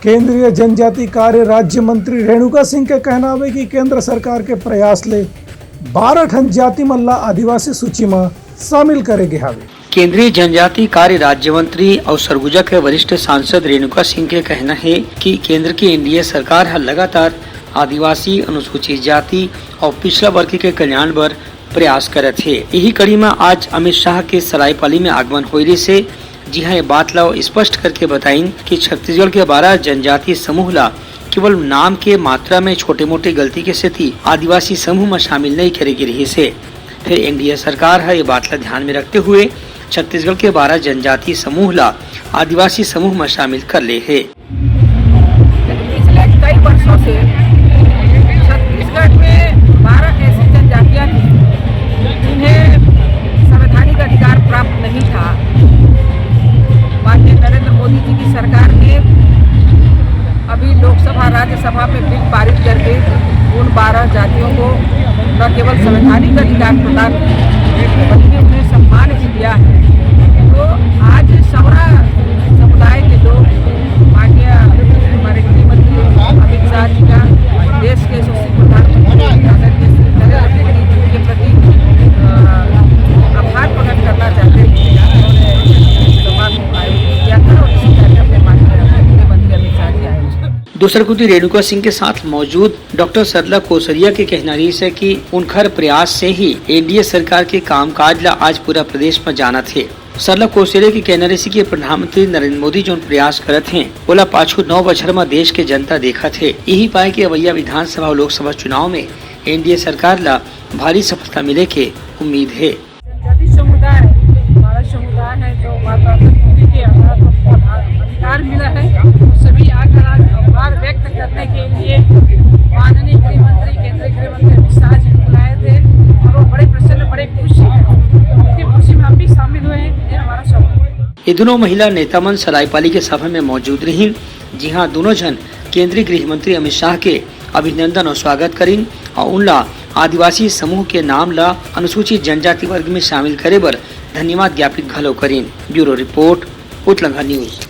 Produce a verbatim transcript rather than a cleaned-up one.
केंद्रीय जनजाति कार्य राज्य मंत्री रेणुका सिंह के कहना हवे कि केंद्र सरकार के प्रयास ले बारह ठन जाति मन ला आदिवासी सूची म शामिल करे गे हावे। केंद्रीय जनजाति कार्य राज्य मंत्री अउ सरगुजा के वरिष्ठ सांसद रेणुका सिंह के कहना हे कि केंद्र के एनडीए सरकार ह लगातार आदिवासी, अनुसूचित जाति अउ पिछड़ा वर्ग के कल्याण बर प्रयास करत हे। इही कड़ी म आज अमित शाह के सरायपाली में आगमन होए रिहिस हे, जिहां ये बात ल स्पष्ट करके बताइन कि छत्तीसगढ़ के बारह जनजातीय समूह ल केवल नाम के मात्रा में छोटे-मोटे गलती के सेती आदिवासी समूह म शामिल नइ करे गे रिहिस हे। फेर एनडीए सरकार ह ये बात ल ध्यान में रखते हुए छत्तीसगढ़ के बारह जनजातीय समूह ल आदिवासी समूह म शामिल कर ले हे। पिछले कई वर्षों से छत्तीसगढ़ में बारह ऐसी जनजातियां थी, जिन्हें संवैधानिक अधिकार प्राप्त नहीं था। माननीय नरेंद्र मोदी जी की सरकार ने अभी लोकसभा, राज्यसभा में बिल पारित करके उन बारह जातियों को न केवल संवैधानिक अधिकार प्रदान किए, बल्कि उन्हें सम्मान भी दिया है। तो आज सवरा समुदाय के लोग माननीय हमारे गृह मंत्री अमित शाह जी का, देश के यशस्वी प्रधानमंत्री आदरणीय श्री नरेंद्र मोदी जी के प्रति, अ, आभार प्रकट करना चाहते हैं। उन्होंने समारोह आयोजित किया था और इसी कार्यक्रम में माननीय गृह मंत्री अमित शाह जी आए। दूसर कोति रेणुका सिंह के साथ मौजूद डॉक्टर सरला कोसरिया के कहना रिहिस हे कि उनखर प्रयास से ही एनडीए सरकार के कामकाज ला आज पूरा प्रदेश म जानत हे। सरला कोसरिया के कहना रिहिस हे कि प्रधानमंत्री नरेंद्र मोदी जोन प्रयास करत हे, ओला पाछू नौ बछर म देश के जनता देखत हे। इही पाय के अवइया विधानसभा अउ लोकसभा चुनाव में एनडीए सरकार ला भारी सफलता मिले के उम्मीद हे। जनजाति समुदाय हमारा समुदाय है, जो माता प्रकृति के आधार पर अधिकार मिला है। तो सभी आकर आज आभार व्यक्त करने के लिए माननीय गृह मंत्री, केंद्रीय गृह मंत्री अमित शाह जी को बुलाए थे और वो बड़े प्रसन्न, बड़े खुश हैं। उनकी खुशी में हम भी शामिल हुए हैं। ये हमारा सौभाग्य है। ये दूनों महिला नेता मन सरायपाली के सभा में मौजूद रहिन, जिहां दूनों झन केंद्रीय गृह मंत्री अमित शाह के अभिनंदन अउ स्वागत करिन अउ उनला आदिवासी समूह के नाम ला अनुसूचित जनजाति वर्ग में शामिल करे बर धन्यवाद ज्ञापित घलो करिन। Bureau report, Utlangha news.